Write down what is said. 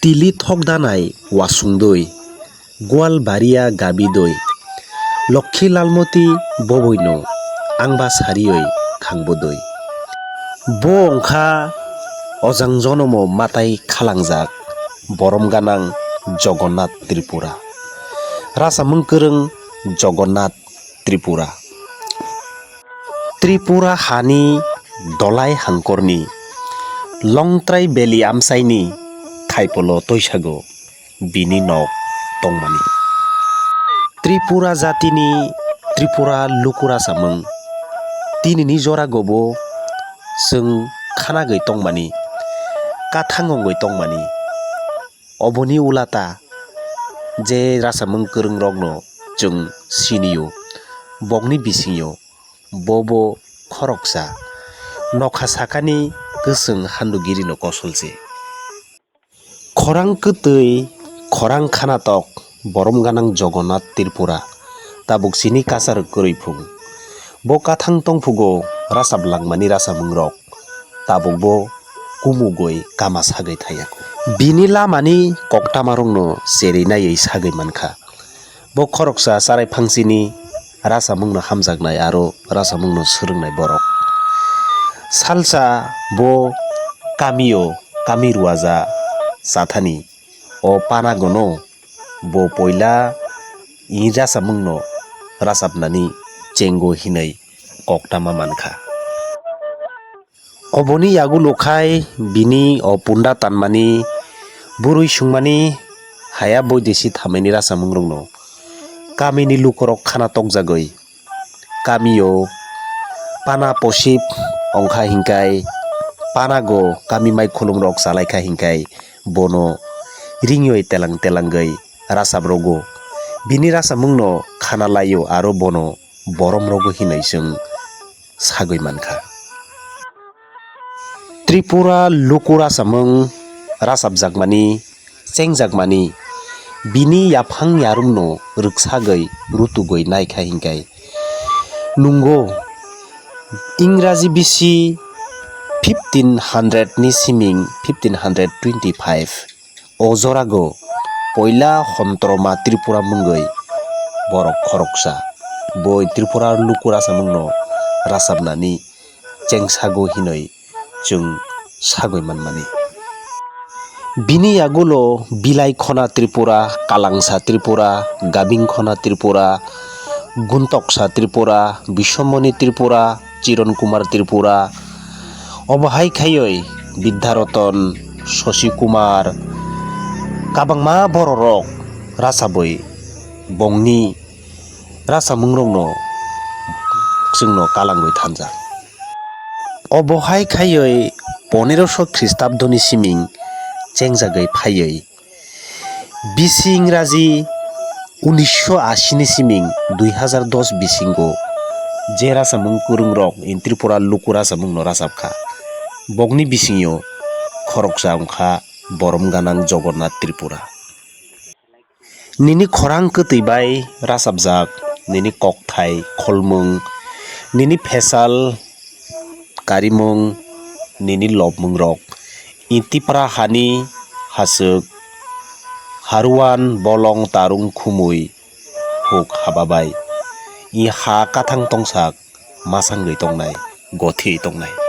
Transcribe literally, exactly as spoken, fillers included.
Tili thokdanai wasungdui, Gwal baria gabidui, Lokhi lalmoti boboino, Angba sarioi thangbodui. Bo wngkha ojang jonomo matai khalangjak borom ganang Jogonnath Tripura. Rasamung kwrwng Jogonnath Tripura. Tripura hani Dolai hangkorni Longtrai Valley amchaini thaipolo toisago bini nok tongmani. Tripura jatini Tripura luku rasamung tinini joragobo chwng khanagwi tongmani, kathang wngwi tongmani. Oboni ulata je rasamung kwrwngrokno chwng sinio, bokni bisingyo bobo khoroksa nokha sakani kwchwng handugirino kosolse. Khorang kwtwi, khorang khanatok, borom ganang Jogonnath Tripura, tabuk chini kachar kwrwi phung. Bo kathang tongphugo rachap langmani rachamungrok, tabuk bo kumugwi kama sagwi thaiyaku. Bini lamani koktamarokno cherwi naiwi sagwi mankha. Bo khoroksa charai phangsini rachamungno hamjaknai aro rachamungno swrwngnai borok. Salsa bo kamio kami ruaja chathani o panagono bo poila i rachamungno rachapnani chengo hinwi koktama mankha. Oboni yagulo khai bini o punda tanmani, bwrwi sungmani haya boidesi thamani rachamungrokno kamini lukurok khana tokjagwi kamio pana posip ongkha hinkai panago kami mai khulumrok chalaikha hinkai bono ringwi telang telangwi rachap rogo. Bini rachamungno khana laio aro bono borom rogo hinwi chwng sagwi mankha. Tripura luku rachamung rachapjakmani, chengjakmani, bini yaphang yarumno rwksagwi rutugwi naikha hinkai nungo Ingraji bisi fifteen hundred ni siming fifteen hundred twenty five. O jorago poila Hontroma Tripura mungwi borok khoroksa boi Tripura luku rachamungno rachapnani chengsago hinwi chwng sagwi manmani. Bini yagulo Bilai Khona Tripura, Kalangsa Tripura, Gabing Khona Tripura, Guntoksa Tripura, Biswamoni Tripura, Chiron Kumar Tripura, obo hai khaiwi Bidyaroton, Shashi Kumar, kabangma bororok rachabwi bongni rachamungrokno chwngno kalangwi thanjak. Obo hai khaiwi poneroso Khristabdoni siming chengjagwi phaiwi bisi Ingraji unisho ashi ni siming dui hazar dos bisingo je rachamung kwrwngrok in Tripura luku rachamungno rachapkha, bokni bisingyo khoroksa wngkha borom ganang Jogonnath Tripura. Nini khorang kwtwi bai rachapjak, nini kokthai kholmung, nini phesal karimung, nini lobmungrok, i Tipra hani haswk, haruan, bolong, tarung, khumui, huk haba bai i ha kathang tongsak masangwi tongnai, gothiwi tongnai.